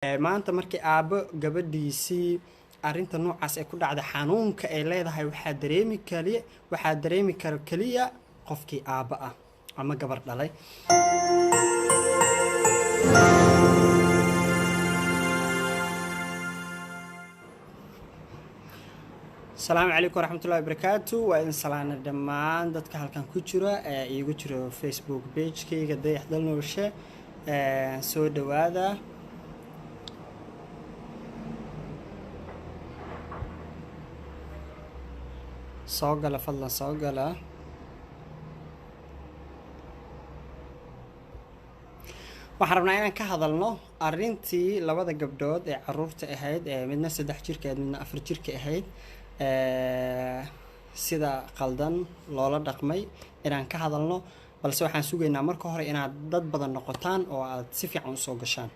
Maanta markii aabbo gabadhiisii arrinta noocaas ay ku dhacda, xanuunka ay leedahay waxaa dareemi kaliya, waxaa dareemi kara keliya qofkii aabbo ah ama gabar dhalay. Asalaamu calaykum waraxmatullahi wabarakaatu. Waa idin salaana dhammaan dadka halkan ku jira ee iigu jiro Facebook pagekayga Dayax Dalnoolshe. Soo dhawaada. Soo gala fadlan, soo gala. Waxaan rabnaa inaan ka hadalno arrintii labada gabdhood ee caruurta ahayd, ee midna 3 jirka ahayd, midna 4 jirka ahayd, sida qaldan loola dhaqmay inaan ka hadalno. Balse waxaan sugaynaa marka hore inaad dad badan noqotaan oo aad si fiican usoo gashaan.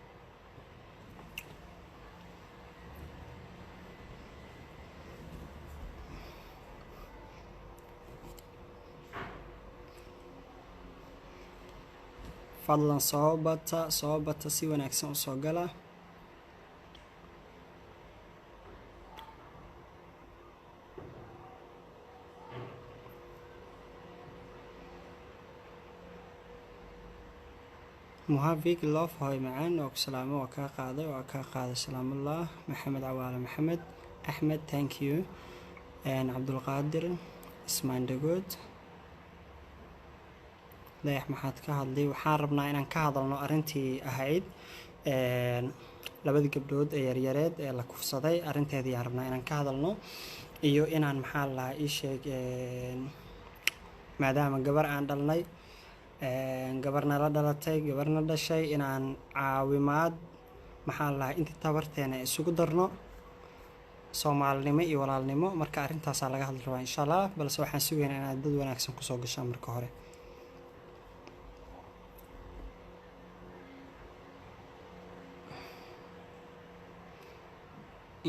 Fadlan soo bata, soo bata, si wanaagsan usoo gala. Muhavig Love, hoy macaan, waa ku salaamo, waa kaa qaaday, waa kaa qaaday. Salaamullah. Maxamed Cawaale, Maxamed Axmed, thank you. Cabdulqaadir Ismaan Dhagood, Dayax, maxaad ka hadlay? Waxaan rabnaa inaan ka hadalno arrintii ahayd labadii gabdhood ee yaryareed ee la kufsaday. Arrinteedii ayaan rabnaa inaan ka hadalno iyo inaan, maxaa la lahaa, ii sheeg, maadaama gabar aan dhalnay, gabarna la dhalatay, gabarna dhashay, inaan caawimaad, maxaa la lahaa, intii tabarteena isugu darno, soomaalinimo iyo walaalnimo. Marka arrintaasaa laga hadli rabaa insha Allah, balse waxaan sugaynaa inaad dad wanaagsan kusoo gashaan marka hore.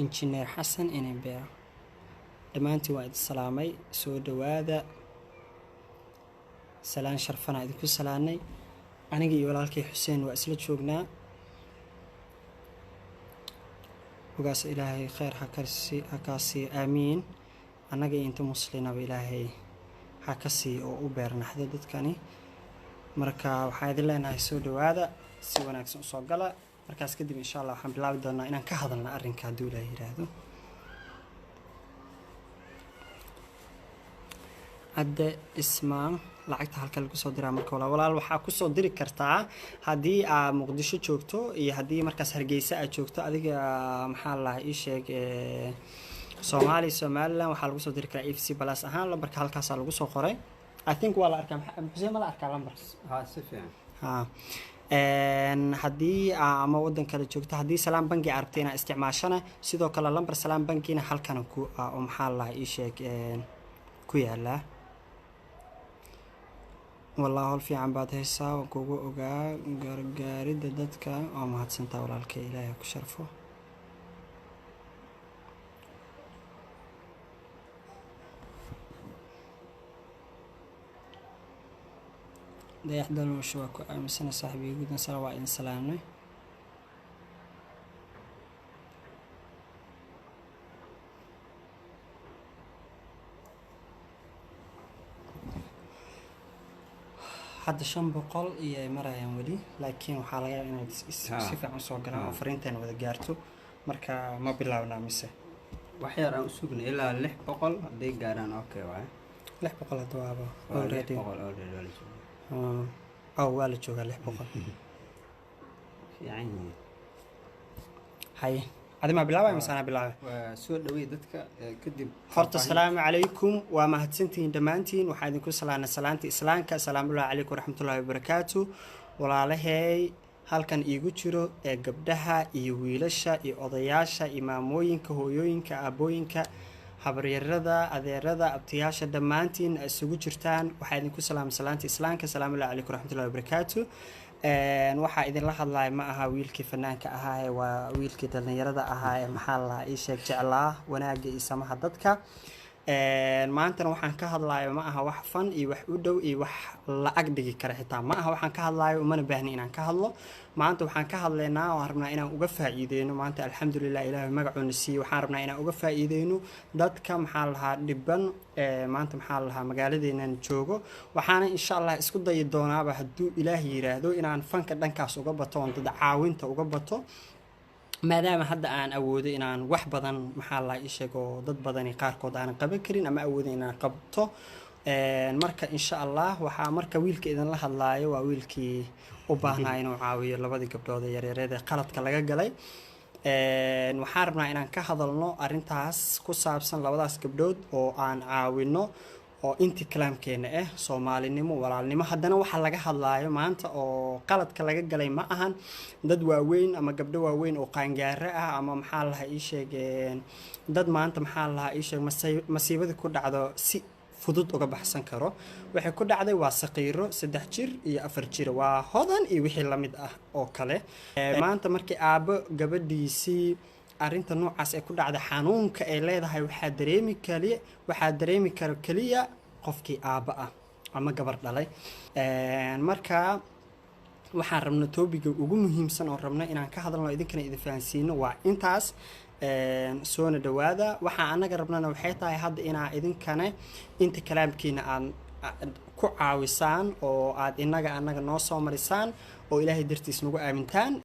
Injineer Xasan Inenbeer, dhammaantiin waa idin salaamay, soo dhawaada. Salaan sharfanaa idinku salaanay. Aniga iyo walaalkay Xuseen waa isla joognaa. Ogaas Ilaahay kheyr hakasi ha kaa siiyo, aamiin. Annaga iyo inta muslinaba Ilaahay ha ka siiyo oo u beernaxdo dadkani. Marka waxaan idin leenahay soo dhawaada, si wanaagsan usoo gala. Markaas kadib insha Allah waxaan bilaabi doonaa inaan ka hadalna arrinka hadduu Ilaahay yiraahdo. Cadde Ismaan, lacagta halka lagu soo diraa? Marka walaal waxaa kusoo diri kartaa haddii aad Muqdisho joogto iyo haddii markaas Hargeysa aad joogto, adiga, maxaa la ii sheeg, Soomaaliya, Somaliland, waxaa lagu soo diri karaa EVC Plus ahaan. Lambarka halkaasaa lagu soo qoray, I think waa la arkaa. Xuseen, ma la arkaa lambarka? Haa, si fiican. Ha, haddii ama wadan kale joogto, haddii Salaam Bangi aad rabtay inaad isticmaashana, sidoo kale lambar Salaam Bangina halkan ku oo, maxaa la ii sheeg, ku yaalaa. Wallah howl fiican baad haysaa, waan kugu ogaa gargaaridda dadka. Waa mahadsantaa walaalkay, Ilaahay ha ku sharfo. Dayax Dalmuusho, waa ku aaminsana saaxiibigii gudan sala. Waa idin salaamnay. Hadda 500 iyo ay marayaan weli, laakiin waxaa laga yaabaa inaad si fiican usoo galaan oo fariinteena wada gaarto. Marka ma bilaabnaa mise? Wax yar aan u sugnay, ilaa 600 hadday gaaraan, okay waaye. 600 hadda waaba Waa lix already boqol already waa la joogaa. Oh, waa la joogaa 600. Fiican yihiin. Haye, adi maa bilaabay mise anaa bilaabay? Waa soo dhaweey dadka kadib. Horta asalaamu calaykum, waa mahadsantihiin dhammaantiin. Waxaa idinku salaanay salaanta islaamka, asalaamullahi calaykum waraxmatullahi wabarakaatu. Walaalahay halkan iigu jiro ee gabdhaha iyo wiilasha iyo odayaasha iyo maamooyinka, hooyooyinka, aabooyinka, habaryarada, adeerada, abtiyaasha, dhammaantiin isugu jirtaan, waxaa idinku salaamay salaanta islaamka, asalaamullahi calaykum waraxmatullahi wabarakaatu. Waxaa idinla hadlaya ma aha wiilkii fanaanka ahaa ee waa wiilkii dhallinyarada ahaa ee, maxaa la ii sheeg, jeclaa wanaagga iyo samaha dadka. Maantana waxaan ka hadlayo ma aha wax fan iyo wax u dhow iyo wax la ag dhigi kara xitaa ma aha waxaan ka hadlayo, umana baahni inaan ka hadlo. Maanta waxaan ka hadlaynaa oo rabnaa inaan uga faa'iideyno maanta, alxamdulilah, Ilaahay magacuuna siiyey. Waxaan rabnaa inaan uga faa'iideyno dadka, maxaa lahaa, dhiban maanta, maxaa lahaa, magaaladeenan joogo. Waxaana insha Allah isku dayi doonaaba, hadduu Ilaah yiraahdo, inaan fanka dhankaas uga bato oon dad caawinta uga bato, maadaama hadda aan awoodo inaan wax badan, maxaa la ii sheego, dad badani qaarkood aanan qaban karin ama awoodin inaan qabto. Marka insha Allah waxaa marka wiilka idinla hadlaayo waa wiilkii u baahnaa inuu caawiyo labadii gabdhood ee yaryareed ee qaladka laga galay. Waxaan rabnaa inaan ka hadalno arrintaas ku saabsan labadaas gabdhood oo aan caawino oo inti kalaamkeena ah, Soomaalinimo, walaalnimo. Haddana waxa laga hadlaayo maanta oo qaladka laga galay ma ahan dad waaweyn ama gabdho waaweyn oo qaangaaro ah ama, maxaa lahaa, ii sheegeen dad maanta, maxaa lahaa, ii sheeg, masiibadii ku dhacdo si fudud uga baxsan karo. Waxay ku dhacday waa saqiiro 3 jir iyo 4 jir, waa Hodan iyo wixii lamid ah oo kale. Maanta markii aabbo gabadhiisii arrinta noocaas ee ku dhacday, xanuunka ay leedahay waxaa dareemi kara keliya qofkii aabba ah ama gabar dhalay. Marka waxaan rabna, topic-ga ugu muhiimsan oo rabno inaan ka hadalno, idinkana idin fahansiino, waa intaas. Soona dhawaada. Waxaa anaga rabnana waxay tahay hadda inaa idinkana inta kalaamkiina aad ku caawisaan oo aad inaga annaga noo soo marisaan oo Ilaahay dartiis nagu aamintaan.